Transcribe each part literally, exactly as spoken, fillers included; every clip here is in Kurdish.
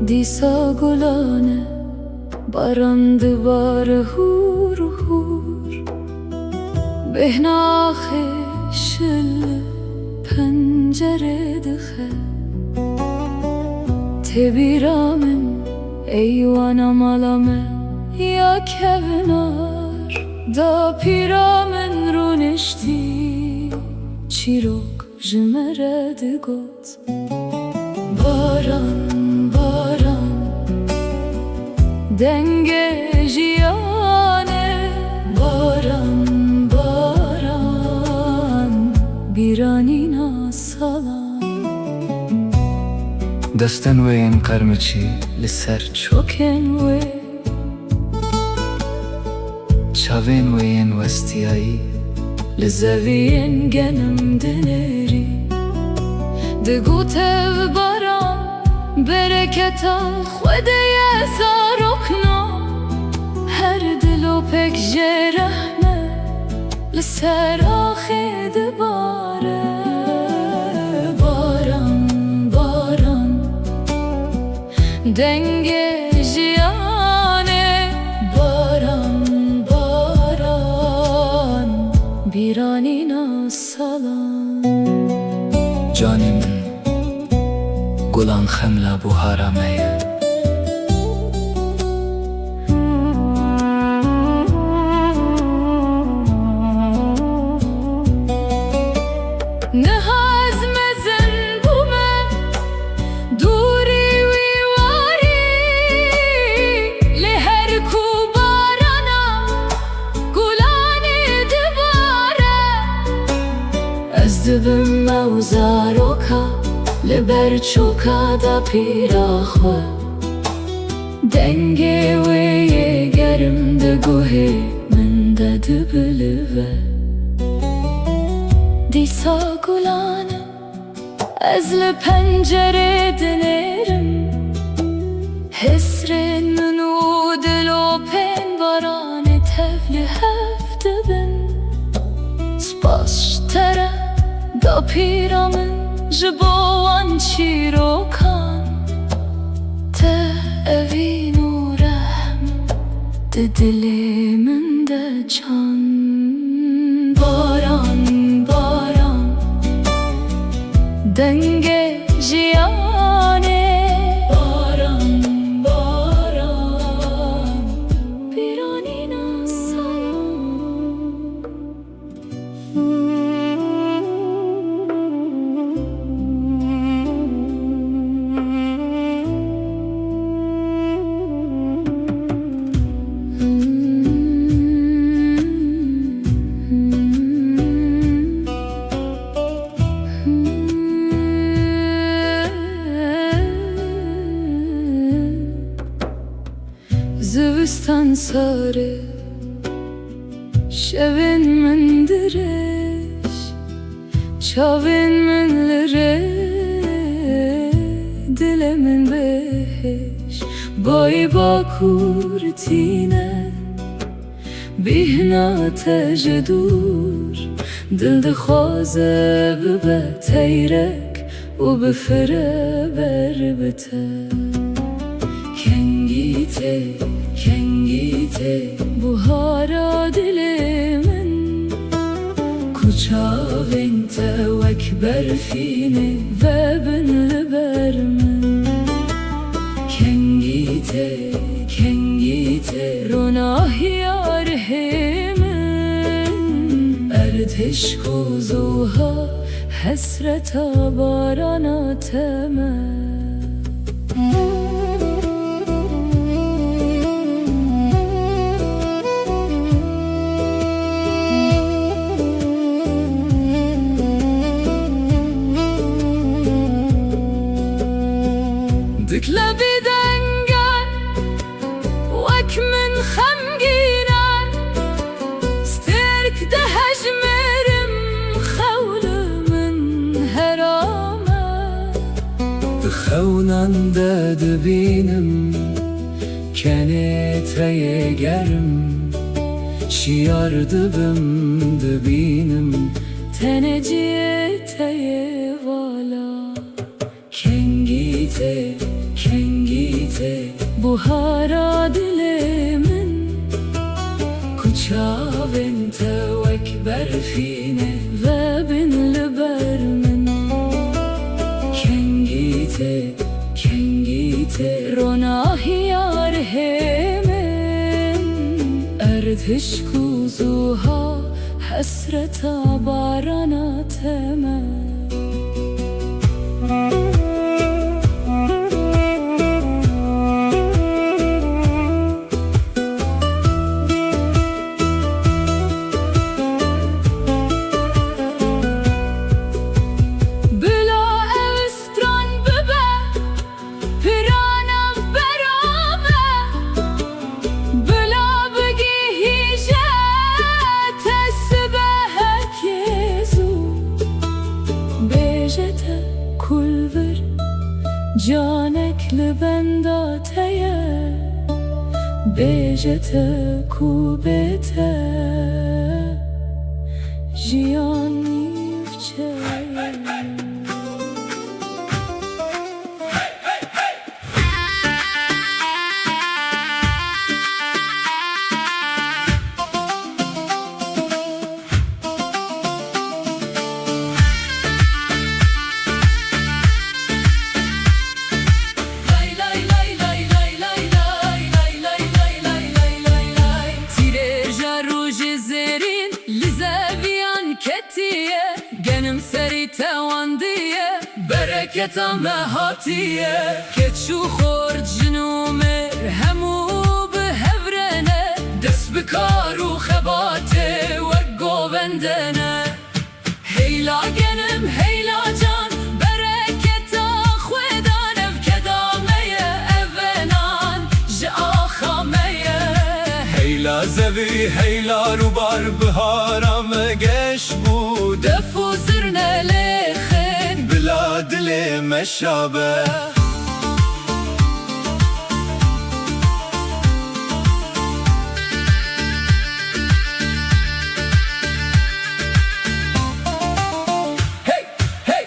Dîsa gulane, baran dibare hûr hûr. Bêhna axê şil li pencere dixe. Tê bîra min eywana mala me ya kevnar. Dapîra min rûniştî, çîrok ji me re digot. Baran, baran, dengê jiyanê. Baran, baran, bîranîna salan. Destên wê yên qermiçî li ser çokên wê. Çavên wê yên westiyayî li zeviyên genim dinêrî. Digot ev baran bereketa Xwedê ye zarokno. Her dilopek jê rehme li ser axê dibare. Baran, baran, dengê jiyanê. Baran, baran, bîranîna salan. Canê min, gulan xemla buhara me ye. Niha ez mezin bûme, dûrî wî warî, lê her ku barana gulanê dibare, ez dibim ew zaroka li ber çoka dapîra xwe. Dengê wê yê germ di guhê min de dibilive. Dîsa gulan e, ez li pencerê dinêrim. Hêsrên min û dilopên baranê tev li hev dibin. Spas ji te re, dapîra min, ji bo wan çîrokan. Te evîn û rehm di dilê min de can. Baran, baran, dengê jiyanê. Baran, baran, pîranîna salan. Zivistan sare, şevên min dirêj, çavên min li rê, dilê min bêhêj. Bayê bakur tîne, bîhna te ji dûr, dil dixwaze bibe teyrek û bifire ber bi te. Kengî tê, kengî tê buhara dilê min, ku çavên te wek berfî nêvebin li ber min. Kengî tê, kengî tê ronahiya rihê min, erdhêj ku zûha hesreta barana te me. Diklebî denge wek min xemgîn e, stêrk dihejmêrim, xew li min heram e. Di xewnan de dibînim Kenê te yê germ, şiyar dibim, dibînim. Tenê cihê te yê vala. Kengî tê, kengî tê, buhara dilê min. Ku çavên te wek berfî ne vebin li ber min. Kengî tê, kengî tê, rona hiyar hê min. Erd hişk û zuha, hesreta barana te me. Bila ew stran bibe, pira navbera me. Bila bigihîje te sibehekê zû. Bêje te ku li vir canek li benda te ye. Bêje te ku bê te jiyan nîvçe ye. Tîrêja rojê zêrîn li zeviyan ketiye, genim serî tewandiye, bereketa me hatiye. Keç û xort, jin û mêr, hemû bi hev re ne, dest bi kar û xebatê wek govende ne. Heyla genim, heyla can, bereketa xwedan, ev keda me ye, ev nan ji axa me ye. Heyla zevî, heyla rûbar, bihara me geş bû. Def û zirne lêxin, bila dilê me şa be. Hey, hey,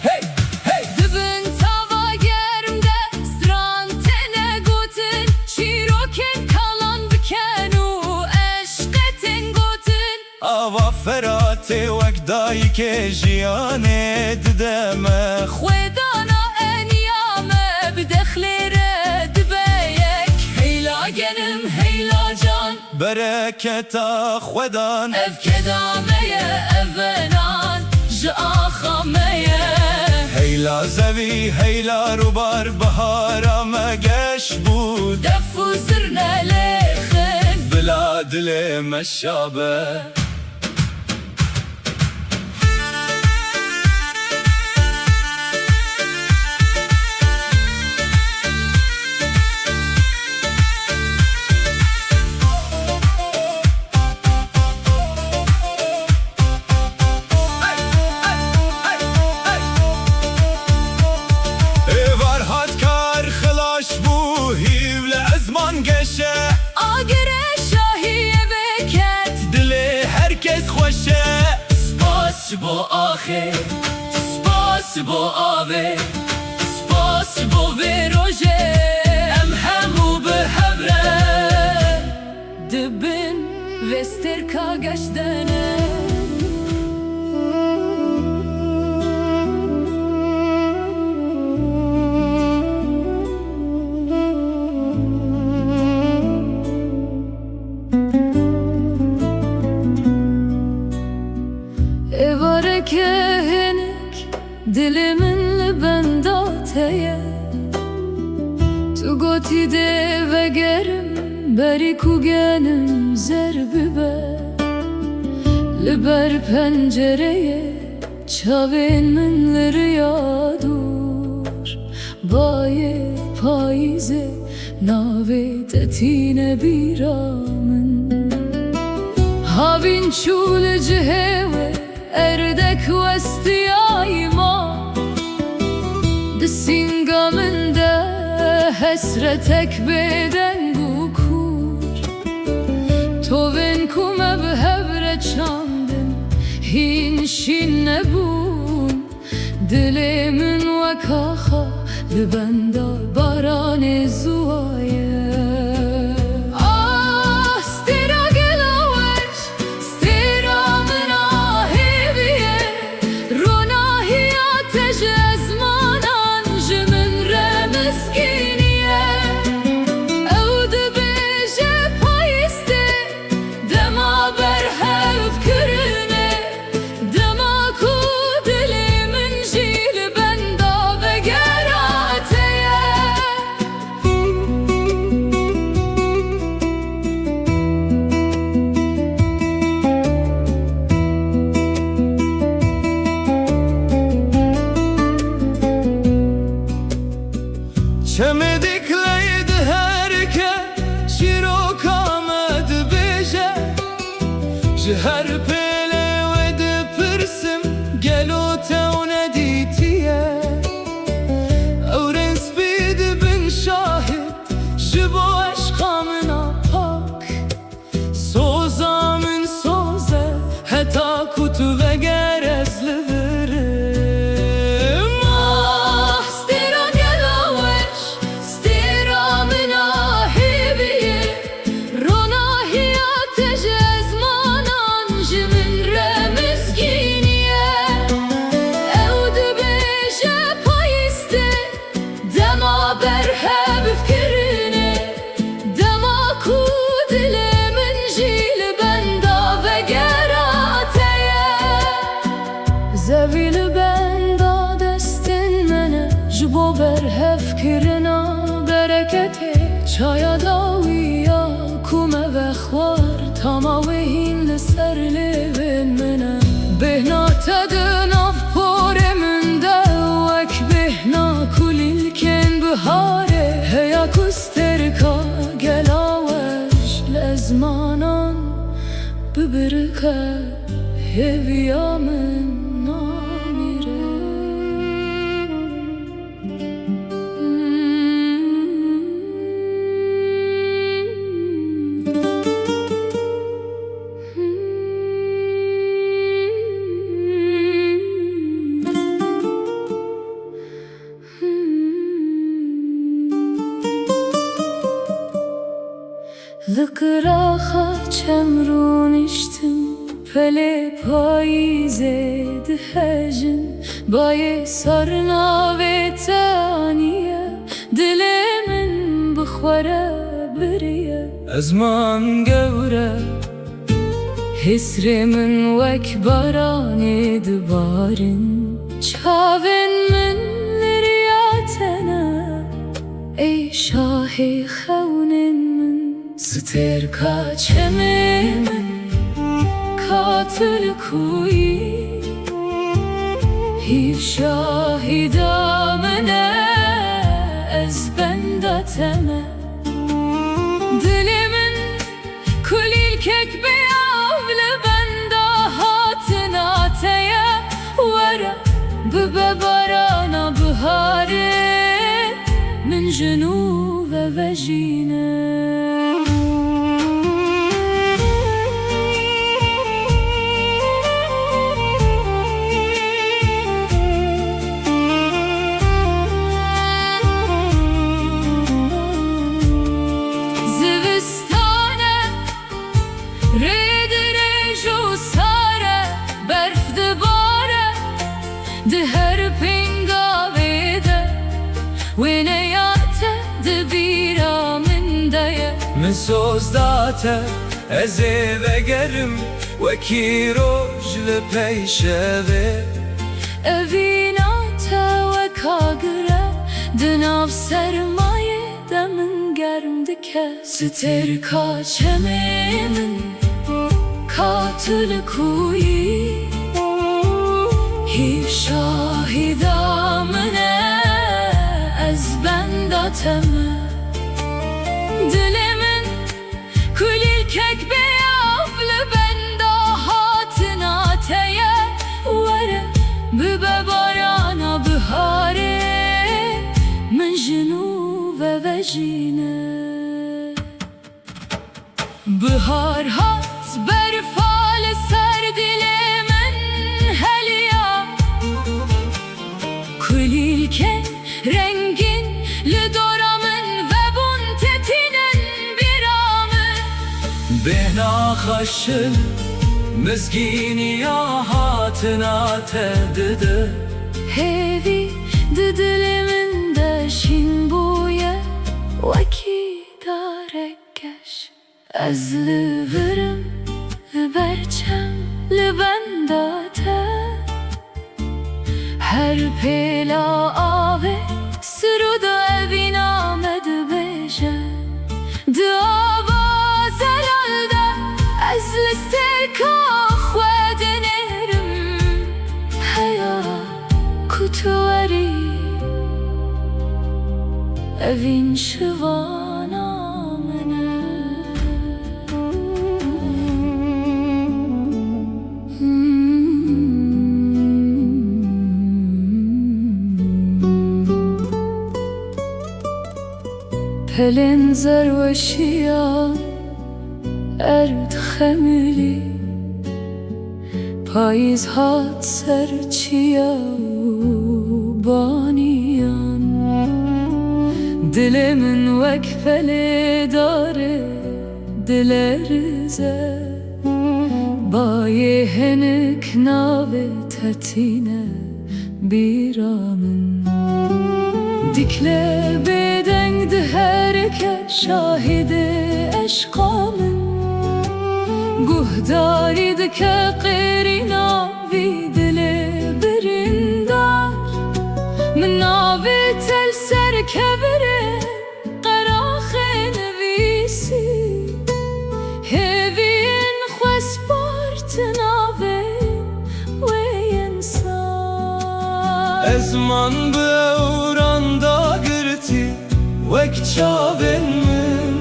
hey, hey. Di bin tava germ de stran têne gotin, çîrokên kalan biken û eşqê tên gotin. Ava Feratê wek dayikê jiyanê dide me. Xwedana eniya me bi dexlê re dibe yek. Heyla genim, heyla can. Bereketa xwedan. Ev keda me ye, ev nan ji axa me ye. Heyla zevî, heyla rûbar, bihara me geş bû. Def û zirne lêxin. Bila dilê me şa be. Êvar hat kar xilas bû, hîv li ezman geşe. Agire şahiyê veket. Dilê her kes xweş e. Spas ji bo axê, spas ji bo avê, spas ji bo vê rojê. Em hemû bi hev re di bin vê stêrka geş de ne. Êvareke hinek dilê min li benda te ye. Tu gotî dê vegerim berî ku genim zer bibe. Li ber pencereyê çavên min li riya dûr. Bayê payîzê navê te tîne bîra min. Havîn çû li cihê wê, erdek westiyayî ma. Di sînga min de Hesretek bêdeng û kûr, tovên ku me bi hev re çandin, hîn şîn nebûn. Dilê min wek axa li benda baranê ziwaye. Ah, stêra gela weş, stêra min a hêviyê, ronahiya te ji ezmanan ji min re mizgînî ye. Ew dibêje payîz tê, dema berhev kirinê, dema ku dilê min jî li benda vegera te ye. Çemê Dikleyê diherike, çîroka me dibêje. Ji her pêlê wê dipirsim, gelo te ew nedîtiye? Ew rênspî dibin şahid ji bo eşqa min a pak. Soza min soz e, heta ku tu veger ez li vir im. Ah, stêra gela weş, stêra min a hêviyê, ronahiya te ji ezmanan ji min re mizgînî ye. Ew dibêje payîz tê, dema berhev kirinê, dema ku dilê min jî li benda vegera te ye. Zevî li benda destên me ne, ji bo berhev kirina bereketê çaya dawî ya ku me vexwar, tama wê hîn li ser lêvên min e. Bêhna te di nav porê min de wek bêhna kulîlkên biharê heya ku stêrka gela weş li ezmanan bibirike, hêviya min namîre. Li qiraxa çem rûniştim, pelê payîzê dihejin, bayê sar navê te aniye, dilê min bi xwe re biriye. Ezman gewre, hêsrê min wek baranê dibarin, çavên min li riya te ne, ey şahê xewnên min. Stêrka çemê min, ka tu li ku yî? Hîv şahîda min e, ez benda te me. Dilê min kulîlkek bêav li benda hatina te ye. Were bibe barana biharê, min ji nû ve vejîne. Zivistan e, rê dirêj û sar e, berf dibare, di her pêngavê de wêneya te di bîra min de ye. Min soz da te, ez ê vegerim wekî roj li peyşevê. Evîna te wek agir e, di nav sermayê de min germ dike. Stêrka çemê min, ka tu li ku yî? Hîv şahîda min e, ez benda te me. Dilê min kulîlkek bêav li benda hatina te ye. Were bibe barana biharê, min ji nû ve jî ne. Bihar hat, berfa li ser dilê min heliya. Kulîlkên rengîn li dora min vebûn, tetînin bîra min. Bêhna xweşin, mizgîniya hatina te dide. Hêvî di dilê min de şîn bûye, wekî darek geş. Ez li vir im, li ber çem, li benda te. Her pêla avê sirûda evîna me dibêje. Di ava zelal de ez li stêrka xwe dinêrim. Heya ku tu werî, evîn şivana min e. Pelên zerweşiya erd xemilî, payîz hat ser çiya û baniyan. Dilê min wek pelê dare dilerze. Bayê hinik navê te tîne bîra min. Dîkle bêdeng diherike şahidê eşqa min. Guhdarî dike qêrîna vî dilê birîndar. Min navê te li ser kevirê qeraxê nivîsî, hêviyên xwe spartin navê wê yên sar. Ez man bi ewran dagirtî wek çavên min.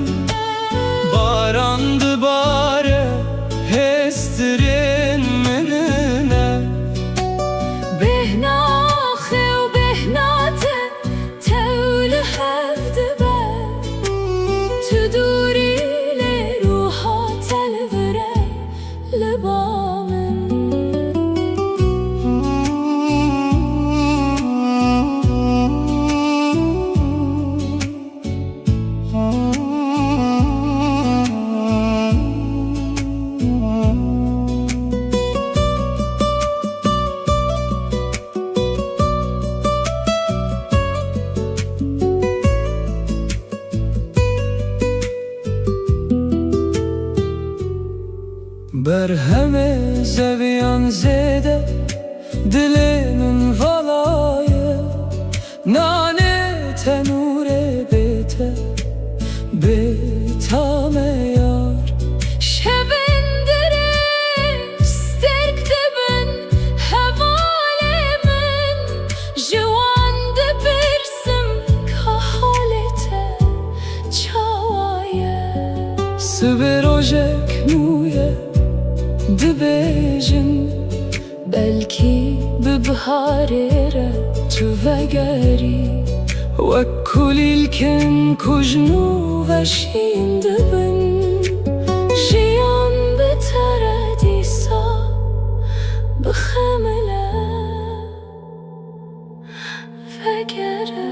Baran dibare, hêstirên min in ev. Bêhna xwe û bêhna te tew li hev dibe. Tu dûrî lê ruha te li vir e, li ba min. Berhemê zeviyan zêde dilê min vala ye. Nanê tenûrê bê te, bê tam e yar. Şevên dirêj stêrk dibin hevalê min. Ji wan dipirsim ka halê te çawa ye? Sibê rojek nû ye, dibêjin belkî bi biharê re tu vegerî. Wek kulîlkên ku ji nû ve şîn dibin, jiyan bi te re dîsa bixemile. Vegere.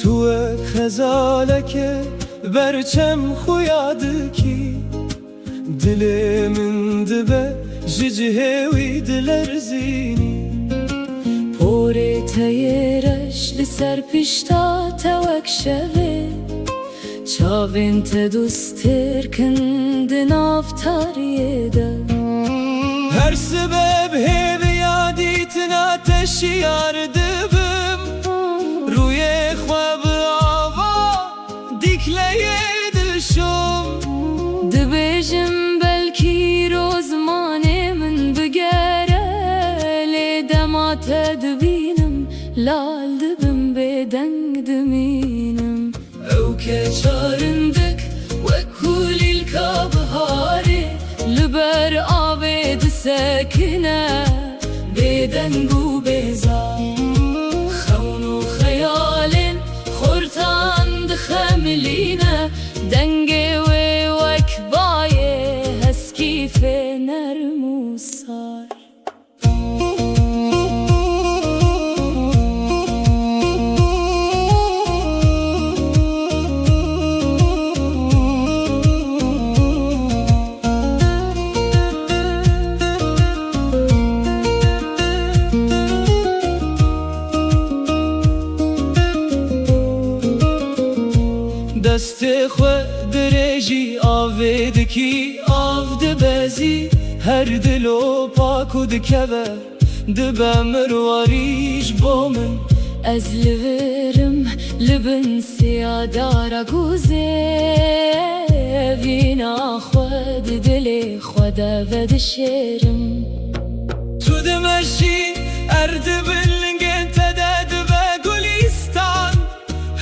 Tu wek xezaleke berçem xuya dikî, dilê min dibe ji cihê wî dilerzînî. Porê te yê reş li ser pişta te wek şevê. Çavên te dûstêrk in di nav tariyê de. Her sibe bi hêviya dîtina te şiyar dibim. Rûyê xwe bi ava dîkle Yê dilşom. Dibêjim belkî ro zimanê min bigere, lê dema te dibînim, lal dibim, bêdeng dimînim. Ew keça rindik wek ku lîlka biharê, li ber avê disekine, bêdeng û bêzar. Xewn û xeyalên xortan dixemilîne, dengê wê wek bayê heskîfê nerm û sar. Destê xwe dirêjî avê dikî, av dibezî, her dilo pa ku dikeve, dibe mirwarî ji bo min. Ez li vir im, li bin siya dara ku zêvîna xwe di dilê xwe de vedişêrim. Tu dimeşî, erdibin lingên te de dibe gulîstan.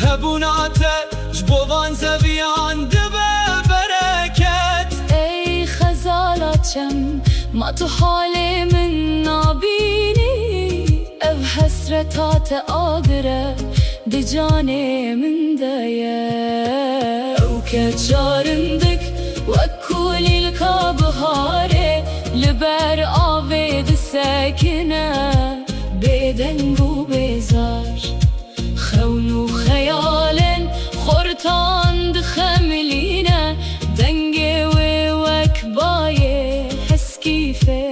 Hebûna te ji bo van zeviyan dibe bereket. Ey xezala çem, ma tu halê min nabînî? Ev hesreta te agir e, di canê min de ye. Ew keça rindik wek ku lîlka biharê, li ber avê disekine, bêdeng û bêzar. Xewn û xeyalên xortan dixemilîne, dengê wê wek bayê heskîfê